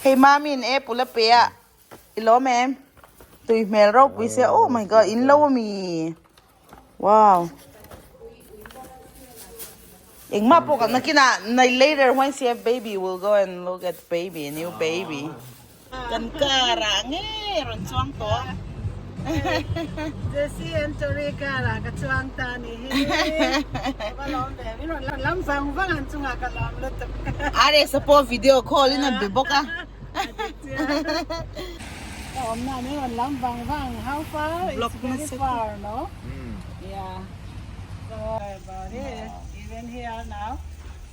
Hei mami'n apple a pe a, i lawm em? Tui hmel ropui sia, oh my god, in lo ami? Wow. Engmah pawh kan nakinah later when she have baby we'll go and look at baby, new baby. Kan car ah nge rawn chuang tawh. Jessie and Tori car ah ka chuang ta ni hi. Ka va lawm ve. Min rawn lam vang vang an chungah ka lawm lutuk. RS a pawh video call in a be bawk a. Ka awmna min rawn lam vang vang. How far? It's very far no? Yeah. So about it. Even here now.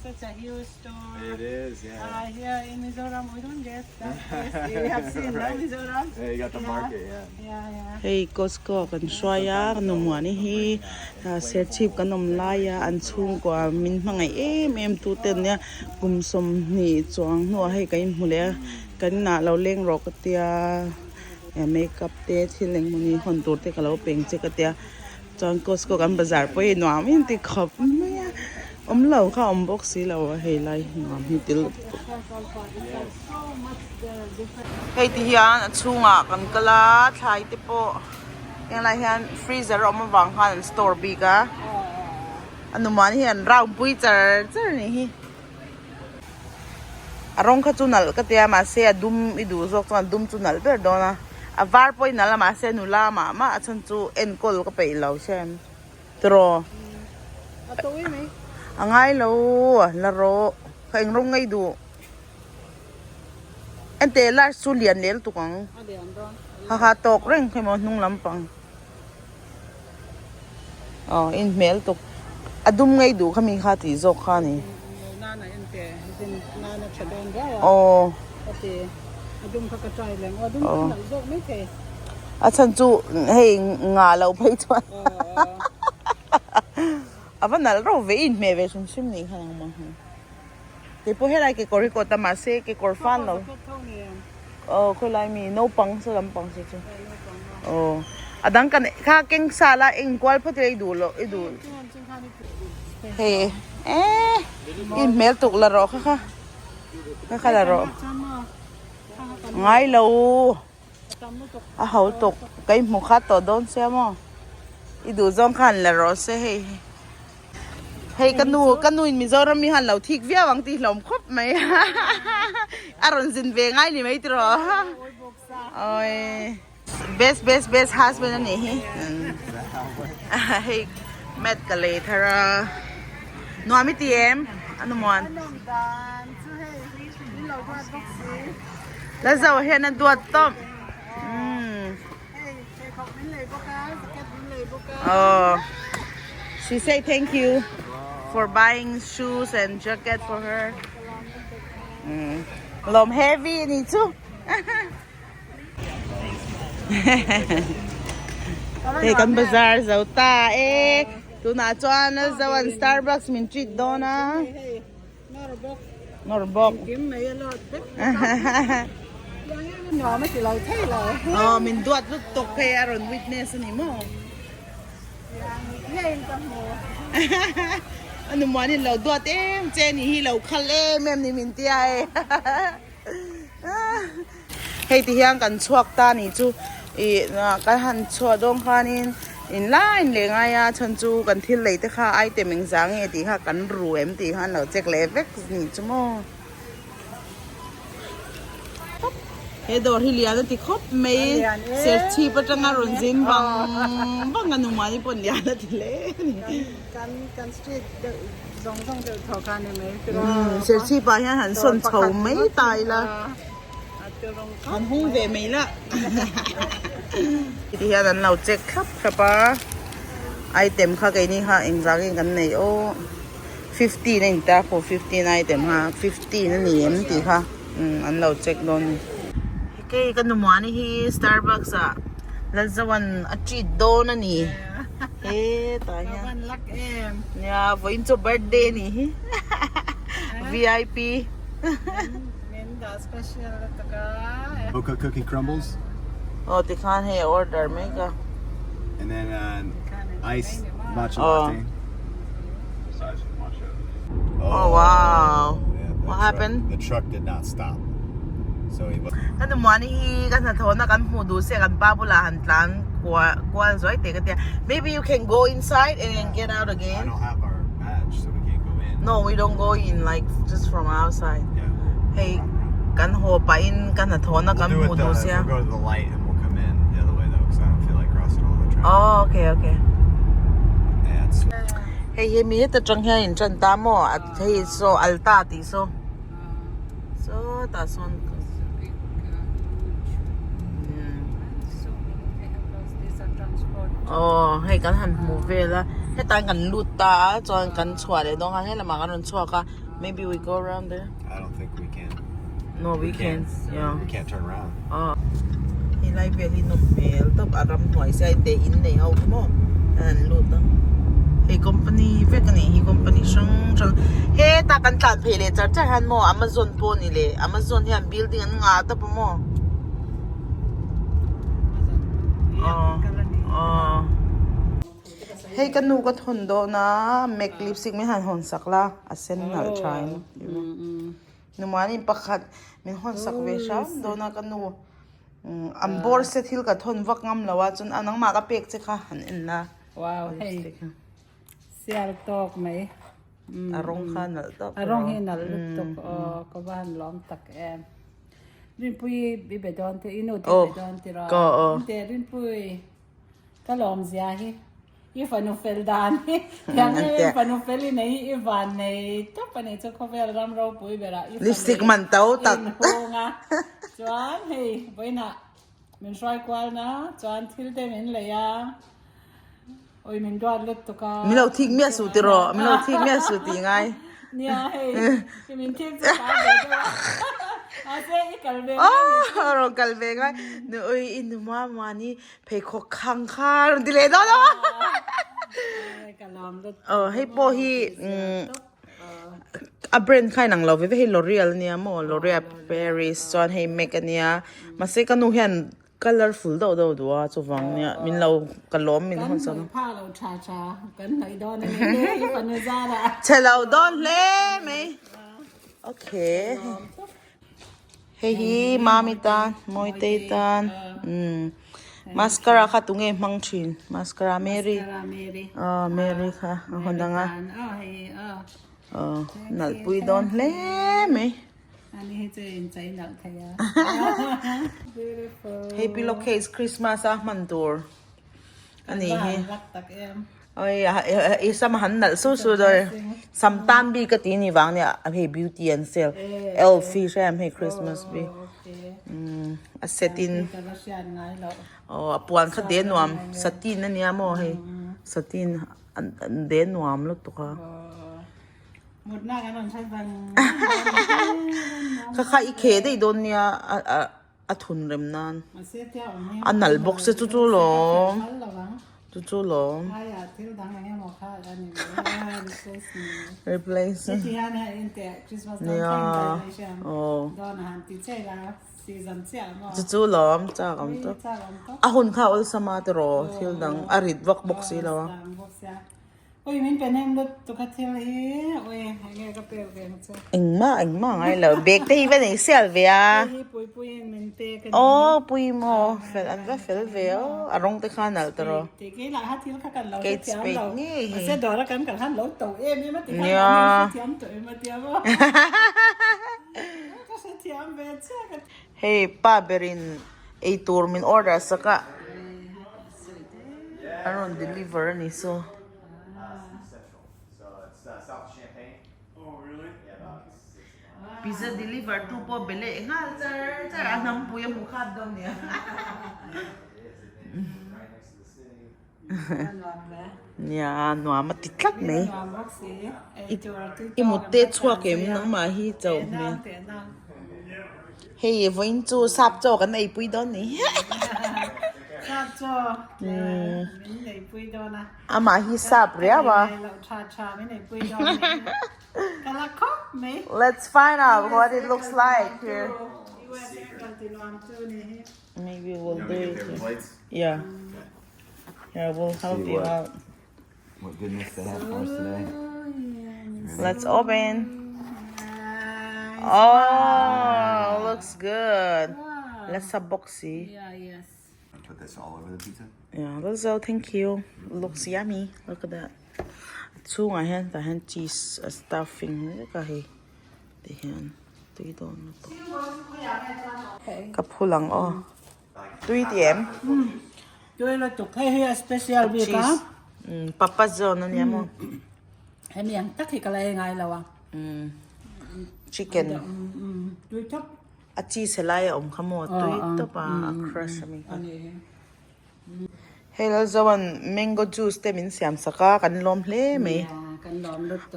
Such a huge store. It is, yeah. Here in Mizoram we don't get that place. You have seen no Mizoram? Yeah, you got the market, yeah. Yeah, yeah. Hei Costco kan hruai a, ka nuhmuani hi serchhip kan awm lai a, an chhungkua min hmangaih em em tu te ania kum sawmhnih chuang hnuah hei kan inhmu leh a, kan inah lo leng rawh ka tia makeup te thil engmawni hawn tur te ka lo peng che ka tia. Chuan Costco kan bazar pawh hi nuam em ti khawp mai a, awm lo kha awm bawk si lo a hei lai hi nuam hi ti lutuk. Hei ti hian a chhungah kan kal a, thlai te pawh heng lai hian freezer a awm avang khan an store bik a, a numan hi an round pui char char a nih hi. A rawng kha chu nalh ka tia mahse a dum i duh zawk chuan a dum chu nalh ber dawn a a var pawh i nalh a mahse nula mah mah a chhan chu enkawl ka peih lo sem tiraw a ngai lo la rawh ka eng rawng ngei duh enteh large chu lian leh lutuk ang ha ha tawk reng kha emaw hnung lampang. Aw in hmel tuk a dum ngei duh kha mi kha tih zawk kha a ni. Aw a chhan chu hei ngah loh phei chuan a va nalh reuh ve i inhmeh ve hrim hrim nih kha nangmah hi. Keipawh helai kekawr hi kawt a mahse kekawr fan lo. Aw khawilai mi naupang saw lampang saw chu aw a dang kan kha keng sa la eng kual phawt ila i duh loh i duh hei eh i hmel tuk la rawh kha kha kha kha la rawh ngai lo a ho tuk ka i hmu khat tawh dawn sia maw i duh zawng khan la rawh se hei. Hei ka nu ka nu in Mizoram mi han lo thik viau ang tih hlawm khawp mai a rawn zin ve ngai ni mai tiraw awi best best best husband a nih hi hei mat ka lei thar a nuam i ti em a nu muan la zo hian a duat tawp umm. Oh, she say thank you for buying shoes and jacket for her. Lom heavy ni chu. Hei kan bazar zo ta e. Tunah chuan zo an Starbucks min treat dawn a. Nawr bawk. Aw min duat lut tawk phei a rawn witness a ni maw. A nu muanin lo duat em che ni hi lo khal em em ni min tia e. Hei ti hian kan chhuak ta ni chu ih kan han chhuah dawn khanin in lai in leh ngai a chhan chu kan thil lei te kha item engzah nge tih kha kan ru em tih kha an lo check leh vek ni chu maw. He dawr hi lian a ti khawp mai serchhip atanga rawn zin vang vang a numani pawh lian a ti hle a ni. Serchhip ah hian han sawn chho mai ta ila han hung ve mai la ti hian an lo check thlap thlap a item kha keini kha engzah nge kan neih aw 15 a intar pawh 15 item kha 15 a ni em tih kha an lo check dawn a ni. Hei ka numuani hi Starbucks ah Lalzoan a treat dawn a ni. Hetah hian nia vawiin chu birthday a nih hi VIP. Mocha cookie crumbles. Aw tikhan hei a order mek a. And then an iced matcha latte. Oh wow. What happened? The truck did not stop. So he Ka nu Muani hi ka hnathawhna kan hmuh duh se kan pa bulah han tlan kual zuai teh ka tia maybe you can go inside and then get out again. I don't have our badge so we can't go in. No we don't go in like just from outside. Yeah. Hei kan haw pahin ka hnathawhna kan hmuh duh sia. We'll go to the light and we'll come in the other way though because I don't feel like crossing all the traffic. Oh okay okay. Yeah, it's Hei hi mi heta tang hian in tan ta maw hei saw alta tih saw. Sawtah sawn aw hei kan han hmuh vel a hetah hian kan lut ta a chuan kan chhuah leh dawn khan helamah kan rawn chhuak a maybe we go round there I don't think we can no we can yeah we can't turn around aw helai vel hi nawm hmel tawp a ramhnuai side te in nei ho maw an han lut a hei company vek a nih hi company hrang hrang heta kan tlan phei leh char char hian maw amazon pawh a ni leh amazon hian building an ngah tawp a maw aw aw hei ka nu ka thawn dawn a mac lipstick min han hawn sak la a sen nalh tha in. Numanin pakhat min hawn sak ve hram dawn a ka nu an bawr se thil ka thawn vak ngam lo a chuan a nangmah ka pek che kha han en la. Wow hei sial tawk mai. A rawng kha nalh tawk. A rawng hi nalh lutuk aw ka va han lawm tak em. Rinpui i be dawn te i nu te i be dawn tiraw. Inte Rinpui ka lawm zia hi. I fanu fel dan hi thiam em em fanu fel i nei hi i van nei tawp a ni chu khawvel ram ropui berah i Lipstick man to tak in hung a chuan hei vawiinah min hruai kual na chuan thil te min lei a ui min duat lutuk a min lo thik miah suh ti rawh min lo thik miah suh tih ngai nia hei min thik chu ka ve deuh a mahse i kal ve ngai aw rawn kal ve ngai nu ui i nu muamuani Pheikhawk khang kha a rawn ti leh dawn a. Aw hei pawh hi a brand kha inang lo ve ve hei L'Oreal ania maw L'Oreal Paris chuan hei Mac ania mahse ka nu hian colourful deuh deuh duh a chuvang nia min lo ka lawm min hawn sak a. Chhe lo dawn hle mai okay. Hei hi Mami tan, Mawitei tan, umm mascara kha tunge hmang thin mascara Mary aw Mary kha a hawn ang a aw nalh pui dawn hle mai hei pillowcase Christmas a hman tur a ni hi. Oi i sam a han nalh su su dawn e sam tan bik ka ti ni vang nia hei beauty an sale elf hi hre em hei christmas bi a set in aw a puan kha de nuam satin ania maw hei satin de nuam lutuk a kha kha i kheh daih dawn nia a. A thun rem nan a nalh bawk se chu chu lawm chu chu lawm replace nia aw chu chu lawm chak awm tawp a hun kha awlsam a tiraw thil dang a rit vak bawk si lo a. Ui min pe nem lut tu kha thil hi ui enge ka pek ve ang che. Engmah engmah ngai lo bag te hi va nei sial ve a. Hei hi pui pui in min pek a ni. Aw pui maw fel an va fel ve aw a rawng te kha a nalh tawh rawh. Ti kei lah ha thil kha kan lo Kate hrethiam Spade lo. ngei hi. Mahse dawr a kan kal khan lo to em em a ti khan Nia. an hrethiam tawh em a tia maw. Ka hrethiam ve chiah ka. Hei pa berin eitur min order sak a. A rawn deliver a ni saw. Pizza deliver tu pawh be leh nghal char char a hnampui a hmu khat dawn nia. Nia nuam a ti tlat mai. I mut te chhuak em nangmah hi chauh hmel. Hei vawiin chu sap chaw kan eipui dawn ni. Sap chaw min eipui dawn a. Amah hi sap riau a. Lo tha tha min eipui dawn ni. Ka la khawp mai. Let's find out what it looks like here. USA kal ti nuam chu ni hi. Maybe we'll do it here. Yeah. Here, we'll help you out. What goodness they have for us today. Let's open. Oh, looks good. La sa bawk si. Yeah, yes. Put this all over the pizza. Yeah, let's go. Thank you. Looks yummy. Look at that. A chhungah hian tah hian cheese a stuffing vek a hei ti hian tui dawn lutuk. Ka phul ang aw. Tui ti em? Tui lutuk. Hei hi a special bik a. Cheese. Papa John ania maw? Hemi ang tak hi ka la ei ngai lo a. Chicken. Tui thap. A cheese helai a awm kha maw? Tui tawp a, a crush ami kha. Hei Lalzoan mango juice te min siam sak a, kan lawm hle mai.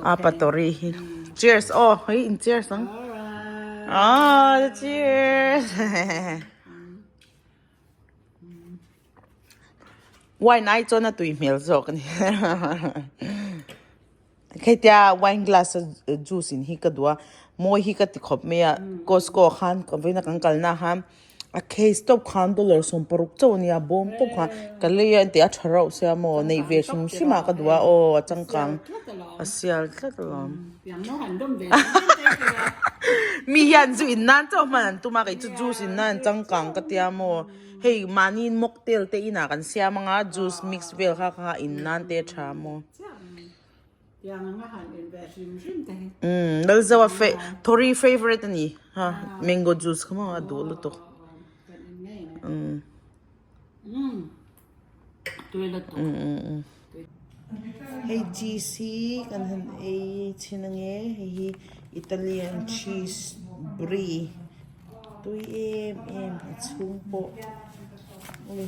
A patori hi. Cheers aw, hei in cheers ang. Ah, cheers. Wine ai chuan a tui hmel zawk a ni. Kheitia wine glass a juice in hi ka duh a, mawi hi ka ti khawp mai a, Costco ah khan ka vawiin a kan kalna ah khan a case tawp khan dollar 60 chauh a nia, bawm tawp khan ka lei a engtih a tha rauh sia maw neih ve hrim hrim ah ka duh a aw a changkang a sial tlat alawm. Mi hian zu in nan chauh hman an tum a kei chu juice in nan changkang ka tia maw hei mahni mocktail te inah kan siam anga juice mix vel kha kha in nan te a tha maw. Umm Lalzoa Thori favourite a ni ha mango juice kha maw a duh lutuk umm. Hei cheese hi kan han ei chhin ange hei hi Italian cheese brie tui em em a chhung pawh ui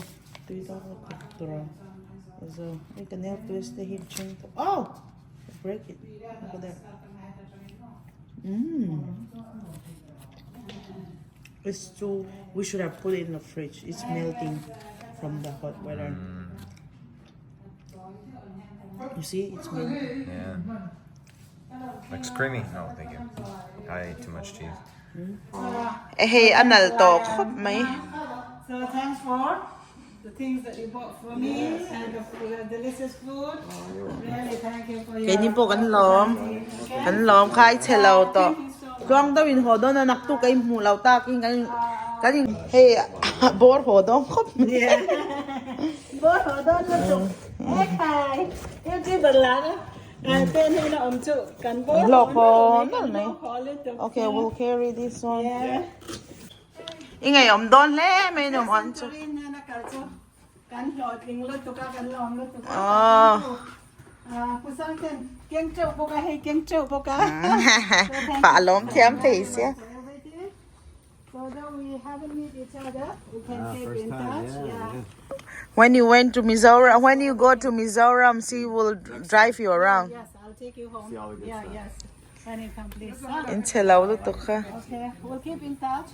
tui dawn lutuk tur a zo hei ka nail polish te hi then tawh oh break it look at that umm it's too we should have put it in the fridge it's melting from the hot weather. You see, it's melting. Yeah. Looks creamy. No, thank you. I ate too much cheese. Hei a nal tawh khawp mai. So thanks for the things that you bought for me and the delicious food. Really thank you for your Keini pawh kan lawm. Kan lawm kha i chhe lo tawh. Tluang deuh in haw dawn a naktuk ka inhmuh lo takin kan kan in hei bawr haw dawn khawp mai. Bawr haw dawn lutuk. Ekhai YouTuber lah a ten hi na awm chu kan bawr haw nawlh mai. Okay, we'll carry this one. I ngeiawm dawn hle mai ni awm an chu. Kan hlawhtling lutuk a, kan lawm lutuk a. Aww. Pu Sangten keng teuh bawk a, hei keng teuh bawk a. Pah lawm thiam thei sia. So though we haven't meet each other, we can keep in touch. Yeah. When you went to Mizoram, when you go to Mizoram, she will drive you around. Yes, I'll take you home. See all the good Yeah, stuff. yes. When you come, please. In chhe lo lutuk kha. Okay, we'll keep in touch.